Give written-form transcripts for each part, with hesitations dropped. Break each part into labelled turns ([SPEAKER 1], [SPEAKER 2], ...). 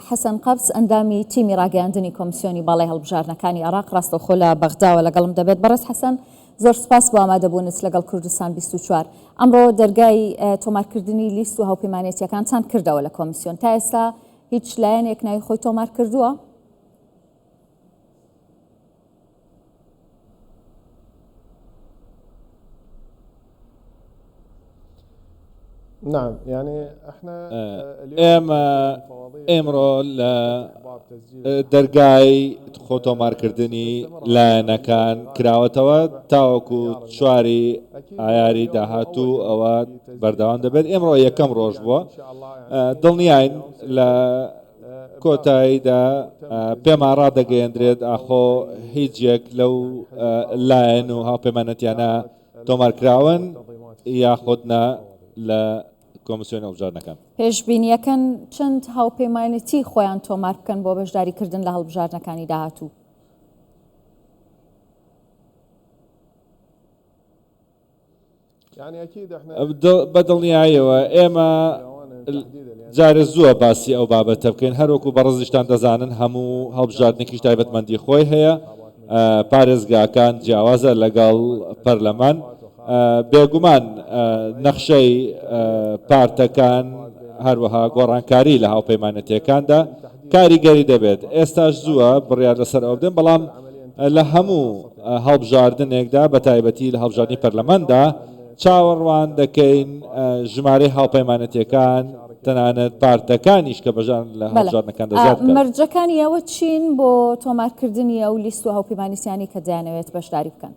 [SPEAKER 1] حەسەن قەبس ئەندامی تیمی ڕاگەیاندنی کۆمسیۆنی باڵای هەڵبژاردنەکانی عێراق ڕاستەوخۆ لە بەغداوە لەگەڵم دەبێت. بەڕێز حەسەن زۆر سوپاس بۆ ئامادەبوونت لەگەڵ کوردستان 24. ئەمڕۆ دەرگای تۆمارکردنی لیست و هاوپەیمانێتیەکانتان کردەوە لە کۆمسیۆن. تا ئێستا هیچ لایەنێک ناوی خۆی تۆمار کردووە؟
[SPEAKER 2] ئێمە ئێمڕۆ لە دەرگای خۆتۆمارکردنی لایەنەکان کراوەتەوە تاوەکو چواری ئایاری داهاتوو ئەوە بەردەوام دەبێت ئێمڕۆ یەکەم ڕۆژ بووە دڵنیاین لە کۆتاییدا پێمان ڕادەگەیەندرێت ئاخۆ هیچ یەک لەو لایەن و هاوپەیمانەتیانە تۆمارکراون یاخود نا لە کۆمسیۆنی هەڵبژاردنەکان.
[SPEAKER 1] پێشبینیەکەن چەند هاوپەیمانێتی خۆیان تۆمار بکەن بۆ بەشداریکردن لە هەڵبژاردنەکانی داهاتوو؟
[SPEAKER 2] بە دڵنیاییەوە ئێمە جارێ زووە باسی ئەو بابەتە بکەین، هەروەکو بەڕێزیشتان دەزانن هەموو هەڵبژاردنێکیش تایبەتمەندی خۆی هەیە، پارێزگاکان جیاوازە لەگەڵ پەرلەمان، بێگومان نەخشەی پارتەکان هەروەها گۆڕانکاری لە هاوپەیمانێتیەکاندا کاریگەری دەبێت، ئێستاش زووە بڕیار لەسەر ئەوە بدەن، بەڵام لە هەموو هەڵبژاردنێکدا بەتایبەتی لە هەڵبژاردنی پەرلەماندا چاوەڕوان دەکەین ژمارەی هاوپەیمانێتیەکان تەنانەت پارتەکانیش کە بەشدارن لە هەڵبژاردنەکاندا زیاد بکات.
[SPEAKER 1] مەرجەکانی ئەوە چین بۆ تۆمارکردنی ئەو لیست و هاوپەیمانێتیانەی کە دەیانەوێت بەشداری بکەن؟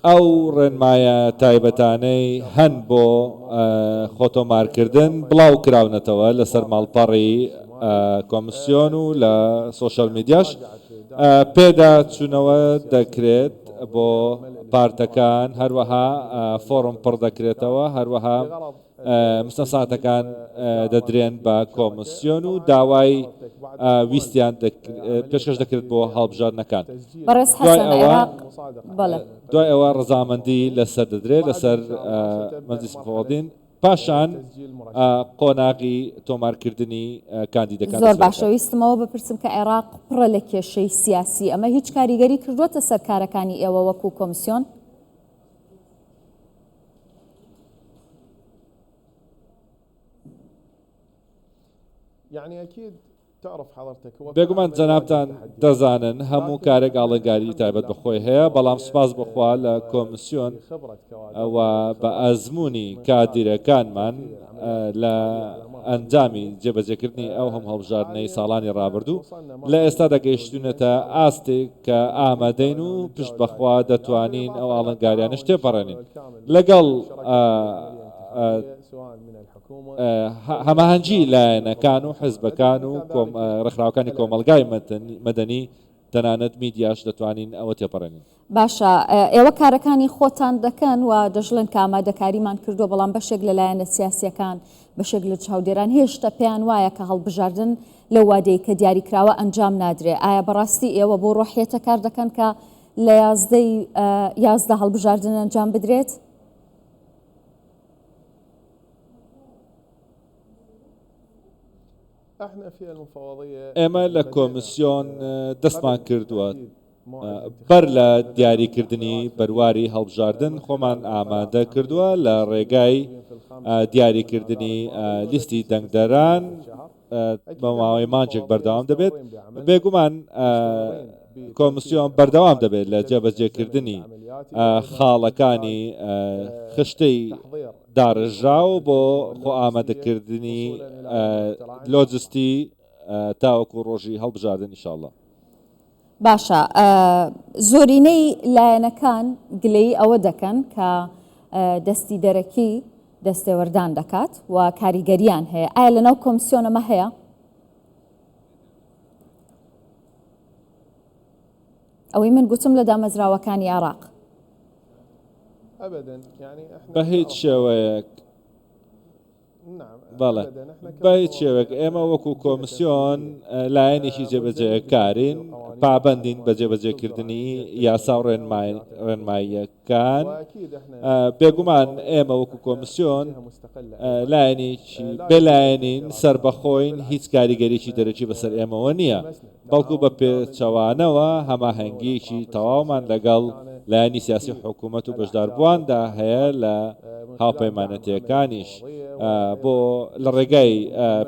[SPEAKER 2] ئەو ڕێنمایە تایبەتانەی هەن بۆ خۆتۆمارکردن بڵاو کراونەتەوە لەسەر ماڵپەڕی کۆمسیۆن و لە سۆشیال میدیاش پێداچوونەوە دەکرێت بۆ پارتەکان، هەروەها فۆڕم پڕ دەکرێتەوە، هەروەها مستەنساتەکان دەدرێن بە کۆمسیۆن و داوای ویستیان پێشکەش دەکرێت بۆ هەڵبژاردنەکان.
[SPEAKER 1] بەڕێز حەسەن عێراق، بەڵێ.
[SPEAKER 2] دوای ئەوە ڕەزامەندی لەسەر دەدرێت لەسەر مەجلیس مفەوەضین، پاشان قۆناغی تۆمارکردنی کاندیدەکان
[SPEAKER 1] زۆر
[SPEAKER 2] دەست پێ
[SPEAKER 1] باشە
[SPEAKER 2] دەکات.
[SPEAKER 1] ویستم ئەوە بپرسم کە عێراق پڕە لە کێشەی سیاسی، ئەمە هیچ کاریگەری کردووەتە سەر کارەکانی ئێوە وەکوو کۆمسیۆن؟
[SPEAKER 2] بێگومان جەنابتان دەزانن هەموو کارێک ئاڵنگاریی تایبەت بە خۆی هەیە، بەڵام سوپاس بۆ خوا لە کۆمسیۆن و بە ئەزموونی کادیرەکانمان لە ئەنجامی جێبەجێکردنی ئەو هەموو هەڵبژاردنەی ساڵانی ڕابردوو لە ئێستادا گەیشتوونەتە ئاستێک کە ئامادەین و پشت بە خوا دەتوانین ئەو ئاڵنگاریانەش تێپەڕێنین لەگەڵ هەماهەنگی لایەنەکان و حزبەکان و ڕێکخراوەکانی کۆمەڵگای مەدەنی تەنانەت میدیاش دەتوانین ئەوە تێپەڕێنین.
[SPEAKER 1] باشە ئێوە کارەکانی خۆتان دەکەن و دەشڵێن کە ئامادەکاریمان کردووە، بەڵام بەشێک لە لایەنە سیاسییەکان، بەشێک لە چاودێران هێشتا پێیان وایە کە هەڵبژاردن لەو وادەی کە دیاریکراوە ئەنجام نادرێ. ئایا بەڕاستی ئێوە بۆ ڕۆحیەتە کار دەکەن کە لە یازدەی 11 هەڵبژاردن ئەنجام بدرێت؟
[SPEAKER 2] ئێمە لە کۆمسیۆن دەستمان کردووە بەر لە دیاریکردنی بەرواری هەڵبژاردن خۆمان ئامادە کردووە لە ڕێگای دیاریکردنی لیستی دەنگدەران بە ماوەی مانگێک بەردەوام دەبێت بێگومان کۆمسیۆن بەردەوام دەبێت لە جێبەجێکردنی خاڵەکانی خشتەی داڕێژراو بۆ خۆئامادەکردنی لۆجستی تاوەکو ڕۆژی هەڵبژاردن ان شاء اللە.
[SPEAKER 1] باشە زۆرینەی لایەنەکان گلەیی ئەوە دەکەن کە دەستی دەرەکی دەستێوەردان دەکات و کاریگەریان هەیە ئایا لەناو کۆمسیۆن ئەمە هەیە؟ ئەوەی من گوتم لە دامەزراوەکانی عێراق.
[SPEAKER 2] بە هیچ شێوەیەک. بەڵێ بە هیچ شێوەیەک ئێمە وەکو کۆمسیۆن لایەنێکی جێبەجێکارین، پابەندین بە جێبەجێکردنی یاسا و ڕێنماییەکان. بێگومان ئێمە وەکو کۆمسیۆن لایەنێکی بێلایەنین، سەربەخۆین، هیچ کاریگەریی دەرەکی بەسەر ئێمەوە نییە. بەڵکو بە پێچەوانەوە هەماهەنگییەکی تەواومان لەگەڵ لایەنی سیاسی و حکومەت و بەشداربوواندا هەیە لە هاوپەیمانەتییەکانیش بۆ لە ڕێگای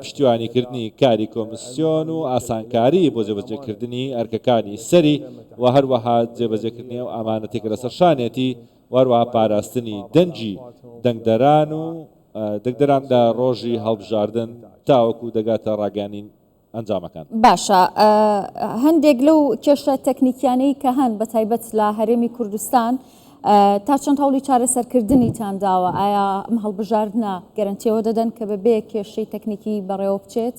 [SPEAKER 2] پشتیوانیکردنی کاری کۆمسیۆن و ئاسانکاری بۆ جێبەجێکردنی ئەرکەکانی سەری و هەروەها جێبەجێکردنی ئەو ئامانەتەی کە لەسەر شانیەتی و هەروەها پاراستنی دەنگی دەنگدەران و دەنگدەران لە ڕۆژی هەڵبژاردن تاوەکو دەگاتە ڕاگەیاندنی ئەنجامەکان.
[SPEAKER 1] باشە هەندێک لەو کێشە تەکنیکیانەی کە هەن بە تایبەت لە هەرێمی کوردستان تا چەند هەوڵی چارەسەرکردنیتان داوە ئایا ئەم هەڵبژاردنە گەرەنتیەوە دەدەن کە بەبێ کێشەی تەکنیکی بەڕێوە بچێت؟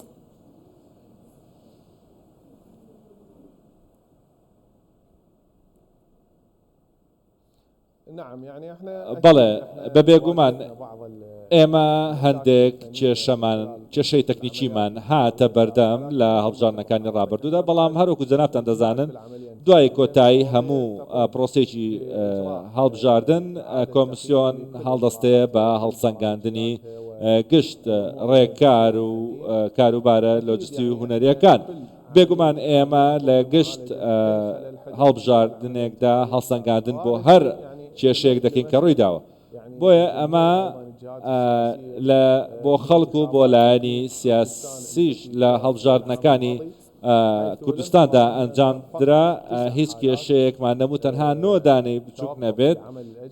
[SPEAKER 2] بەڵێ، بە بێگومان ئێمە هەندێک کێشەمان، کێشەی تەکنیکیمان هاتە بەردەم لە هەڵبژاردنەکانی ڕابردوودا، بەڵام هەروەکو جەنابتان دەزانن دوای کۆتایی هەموو پرۆسەیەکی هەڵبژاردن کۆمسیۆن هەڵدەستێ بە هەڵسەنگاندنی گشت ڕێکار و کاروبارە لۆجستی و هونەرییەکان. بێگومان ئێمە لە گشت هەڵبژاردنێکدا هەڵسەنگاندن بۆ هەر کێشەیەک دەکەین کە ڕوویداوە. بۆیە ئەمە لە بۆ خەڵک و بۆ لایەنی سیاسیش لە هەڵبژاردنەکانی کوردستاندا ئەنجام درا هیچ کێشەیەکمان نەبوو تەنها نۆ دانەی بچووک نەبێت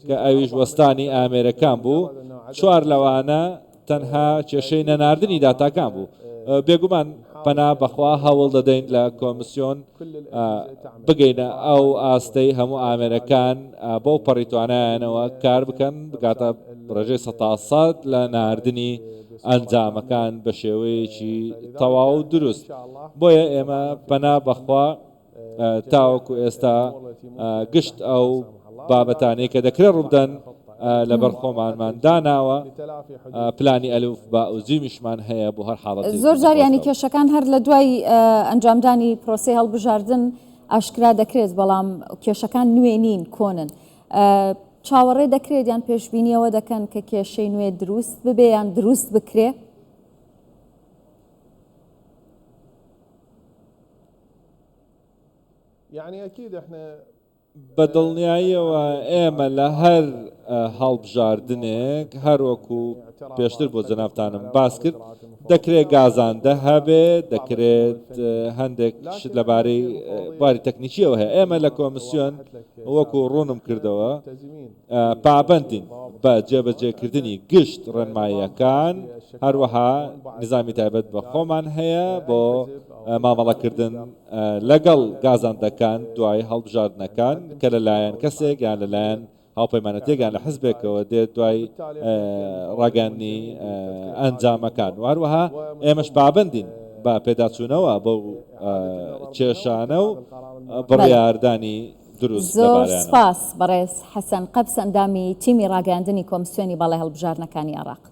[SPEAKER 2] کە ئەویش وەستانی ئامێرەکان بوو چوار لەوانە تەنها کێشەی نەناردنی داتاکان بوو. بێگومان پەنا بەخوا هەوڵ دەدەین لە کۆمسیۆن بگەینە ئەو ئاستەی هەموو ئامێرەکان بەو پەڕی توانایانەوە کار بکەن بگاتە ڕێژەی 100% لە ناردنی ئەنجامەکان بە شێوەیەکی تەواو دروست. بۆیە ئێمە پەنا بەخوا تاوەکو ئێستا گشت ئەو بابەتانەی کە دەکرێت ڕووبدەن لەبەر خۆمانمان داناوە، پلانی ئەلف با و جیمیشمان هەیە بۆ هەر حاڵەتێکی
[SPEAKER 1] زۆر جار یانی
[SPEAKER 2] نەخوازراو.
[SPEAKER 1] کێشەکان هەر لە دوای ئەنجامدانی پرۆسەی هەڵبژاردن ئاشکرا دەکرێت، بەڵام کێشەکان نوێ نین، کۆنن. چاوەڕێ دەکرێت یان پێشبینی ئەوە دەکەن کە کێشەی نوێ دروست ببێ یان دروست بکرێ؟
[SPEAKER 2] بە دڵنیاییەوە ئێمە لە هەر هەڵبژاردنێک هەر وەکو پێشتر بۆ جەنابتانم باس کرد دەکرێت گازاندە هەبێت دەکرێت هەندێک شت لەبارەی باری تەکنیکیەوە هەیە ئێمە لە کۆمسیۆن وەکو ڕوونم کردەوە پابەندین بە جێبەجێکردنی گشت ڕێنماییەکان، هەروەها نیزامی تایبەت بە خۆمان هەیە بۆ مامەڵەکردن لەگەڵ گازاندەکان دوای هەڵبژاردنەکان کە لەلایەن کەسێک یان لەلایەن هاوپەیمانەتیەک یان لە حزبێکەوە دێت دوای ڕاگەیاندنی ئەنجامەکان و هەروەها ئێمەش پابەندین بە پێداچوونەوە بەو کێشانە و بڕیاردانی دروست
[SPEAKER 1] زۆر
[SPEAKER 2] لەبارەیانەوە.
[SPEAKER 1] سپاس بەڕێز حەسەن قەبس ئەندامی تیمی ڕاگەیاندنی کۆمسیۆنی باڵای هەڵبژاردنەکانی عێڕاق.